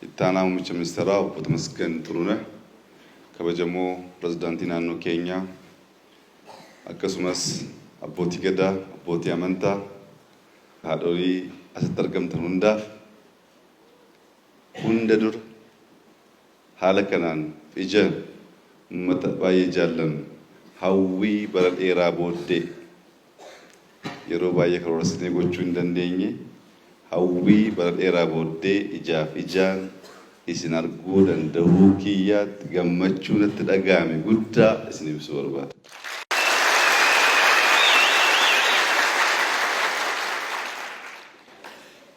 Ittaanaa Muummicha Ministeeraa Obbo Tamasgan Xuruneh, kabajamoo Pirezidaantii naannoo keenyaa, akkasumas abbootii Gadaa, abbootii amantaa, haadholii asitti argamtan hundaaf hunda dura haala kanaan ija ummata baay'ee jaallannu hawwii bara dheeraa booddee yeroo baay'ee karoorsinee gochuu hin dandeenye, hawwii bara dheeraa booddee ijaaf ijaan isin arguu dandahuu kiyyaatti gammachuu natti dhagahame guddaa isin ibsuu barbaada.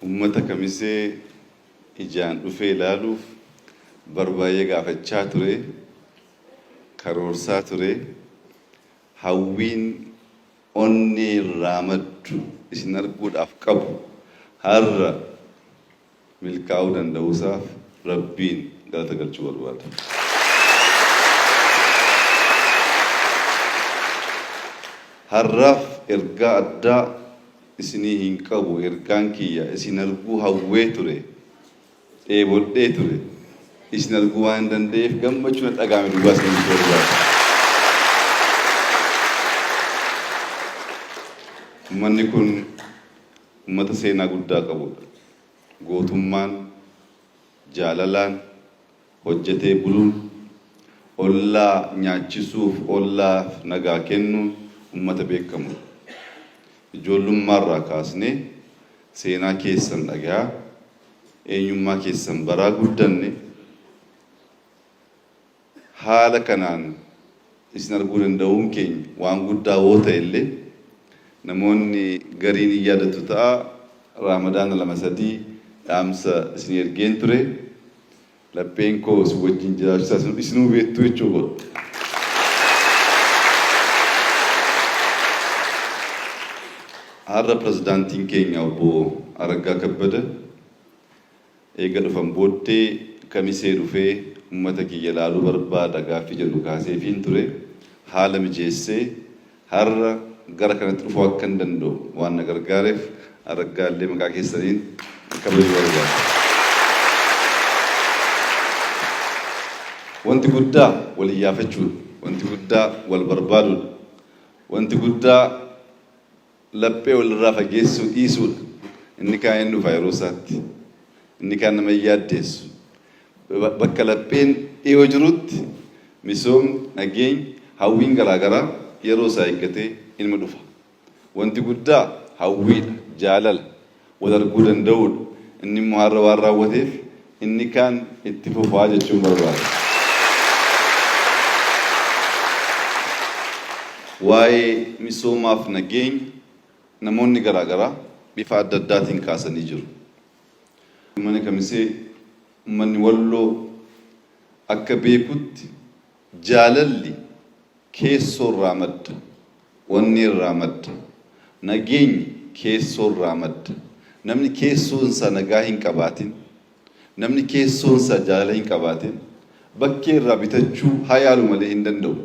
Ummata Kamisee ijaan dhufee ilaaluuf bar baay'ee gaafachaa ture, karoorsaa ture, hawwiin onnee irraa maddu isin arguudhaaf qabu har'a milkaa'uu danda'uusaaf Rabbiin galata galchuu barbaada. Har'aaf ergaa addaa isinii hin qabu, ergaan kiyya isin arguu hawwee ture, dheebodhee ture, isin arguu waan hin danda'eef gammachuu natti dhaga'ame duwwaa isin ibsuu barbaada. Ummanni kun ummata seenaa guddaa qabudha. Gootummaan, jaalalaan, hojjetee buluun, ollaa nyaachisuuf ollaaf nagaa kennuun ummata beekamudha. Ijoollummaarraa kaasnee seenaa keessan dhagayaa, eenyummaa keessan baraa guddanne. Haala kanaan isin arguu danda'uun keenya waan guddaa woo ta'e illee, namoonni gariin hin yaadattu ta'a, Raamadaana lama sadii dhaamsa isinii ergeen ture. Lapheen koo isin wajjin jiraachuu isaa isinuu beektu jechuu koo. Har'a pirezidaantiin keenya Obbo Araggaa Kabbada eega dhufan booddee Kamisee dhufee ummata kiyya laaluu barbaada gaaffii jedhu kaaseefiin ture. Haala mijeessee har'a gara kanatti dhufuu akkan danda'u waan na gargaareef Araggaa illee maqaa keessaniin kabajuu barbaada. Wanti guddaa wal iyyaafachuudha. Wanti guddaa wal barbaaduudha. Wanti guddaa laphee walirraa fageessuu dhiisuudha. Inni kaan hin dhufa yeroo isaatti. Inni kaan nama hin yaaddeessu. Bakka lapheen dhiyoo jirutti misoomni, nageenyi, hawwiin garaagaraa yeroo isaa eeggatee inuma dhufa. Wanti guddaa hawwiidha, jaalala, wal arguu danda'uudha. Inni immoo har'a waan raawwateef inni kaan itti fufaa jechuun barbaada. Waa'ee misoomaaf nageenya namoonni garaagaraa bifa adda addaatiin kaasanii jiru. Uummanni Kamisee, uummanni Walloo akka beekutti jaalalli keessoorraa madda, onneerraa madda. Nageenyi keessoorraa madda. Namni keessoonsaa nagaa hin qabaatin, namni keessoonsaa jaalala hin qabaatin bakkeerraa bitachuu haa yaalu malee hin danda'u.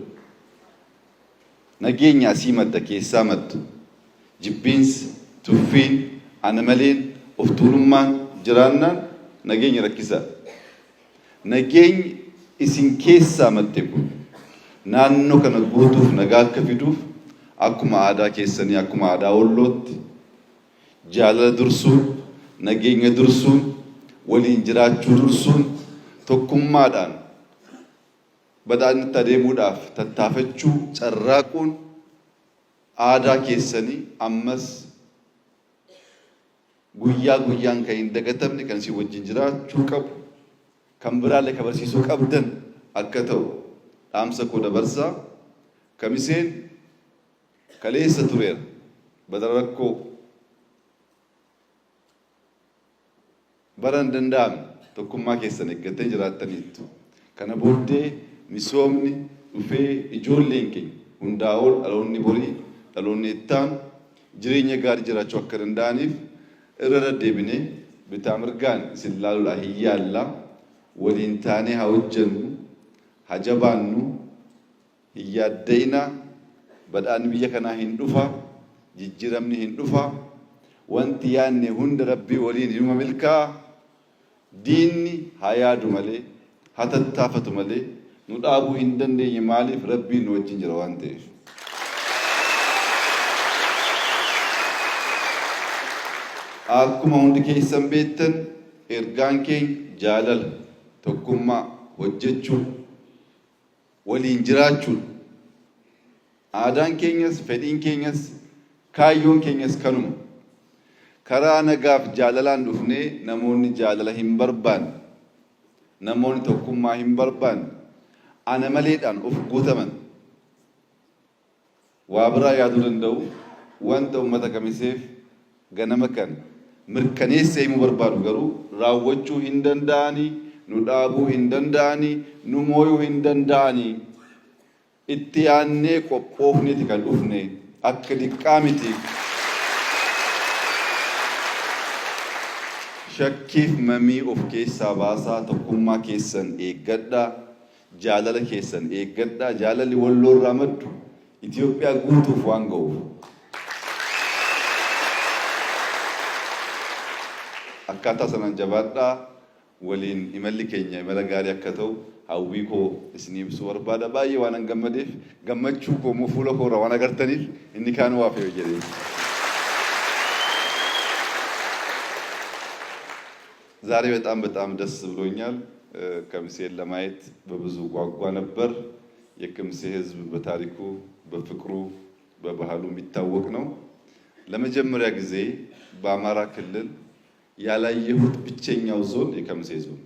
Nageenya asii madda, keessaa madda. Jibbiinsi, tuffiin, ana maleen, of tuulummaan jiraannaan nageenyi rakkisaadha. Nageenyi isin keessaa madde kun naannoo kana guutuuf nagaa akka fiduuf akkuma aadaa keessanii, akkuma aadaa Wallootti jaalala dursuun, nageenya dursuun, waliin jiraachuu dursuun, tokkummaadhaan badhaadhinatti adeemuudhaaf tattaafachuu, carraaquun aadaa keessanii ammas guyyaa guyyaan kan hin dagatamne, kan isin wajjin jiraachuu qabu, kan biraallee kan barsiisuu qabdan akka ta'u dhaamsa koo dabarsaa. Kamiseen kaleessa tureera. Badara rakkoo bara hin danda'amne tokkummaa keessan eeggattanii jiraattaniittu. Kana booddee misoomni dhufee ijoolleen keenya hundaa ol dhaloonni borii, dhaloonni ittaanu jireenya gaarii jiraachuu akka danda'aniif irra deddeebinee bitaa mirgaan isin ilaaluudhaa hin yaalla. Waliin taanee haa hojjennu, haa jabaannu, hin yaadda'inaa, badhaadhni biyya kanaa hin dhufa, jijjiiramni hin dhufa, wanti yaadne hunda Rabbii waliin inuma milkaa'a. Diinni haa yaadu malee, haa tattaafatu malee nu dhaabuu hin dandeenye maaliif Rabbiin nu wajjin jira waan ta'eef. Akkuma hundi keessan beektan ergaan keenya jaalala, tokkummaa, hojjechuu, waliin jiraachuudha. Aadaan keenyas, fedhiin keenyas, kaayyoon keenyas kanuma. Karaa nagaaf jaalalaan dhufnee namoonni jaalala hin barbaanne, namoonni tokkummaa hin barbaanne, ana maleedhaan of guutaman waa biraa yaaduu danda'u. Wanta uummata Kamiseef ganama kana mirkaneessee himuu barbaadu garuu raawwachuu hin danda'anii, nu dhaabuu hin danda'anii, nu mooyuu hin danda'anii. Itti yaadnee qophoofneeti kan dhufne, akka diqqaa miti. Shakkiif mamii of keessaa baasaa, tokkummaa keessan eeggadhaa, jaalala keessan eeggadhaa, jaalalli Walloo irraa maddu Itoophiyaa guutuuf waan ga'uuf. Akkaataa sanaan jabaadhaa, waliin imalli keenya imala gaarii akka ta'u hawwii koo isinii ibsuu barbaada. Baay'ee waanan gammadeef gammachuu koo immoo fuula koo irraa waan agartaniif inni kaan waa fe'u jedhee. ዛሬ በጣም በጣም ደስ ብሎኛል። ከሚሴን ለማየት በብዙ ጓጓ ነበር። የከሚሴ ሕዝብ በታሪኩ፣ በፍቅሩ፣ በባህሉ የሚታወቅ ነው። ለመጀመሪያ ጊዜ በአማራ ክልል ያላየሁት ብቸኛው ዞን የከሚሴ ዞን።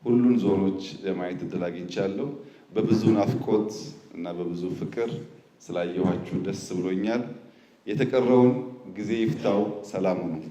ሁሉን ዞኖች የማየት እድል አግኝቻለሁ። በብዙ ናፍቆት እና በብዙ ፍቅር ስላየኋችሁ ደስ ብሎኛል። የተቀረውን ጊዜ ይፍታው። ሰላሙ ነው።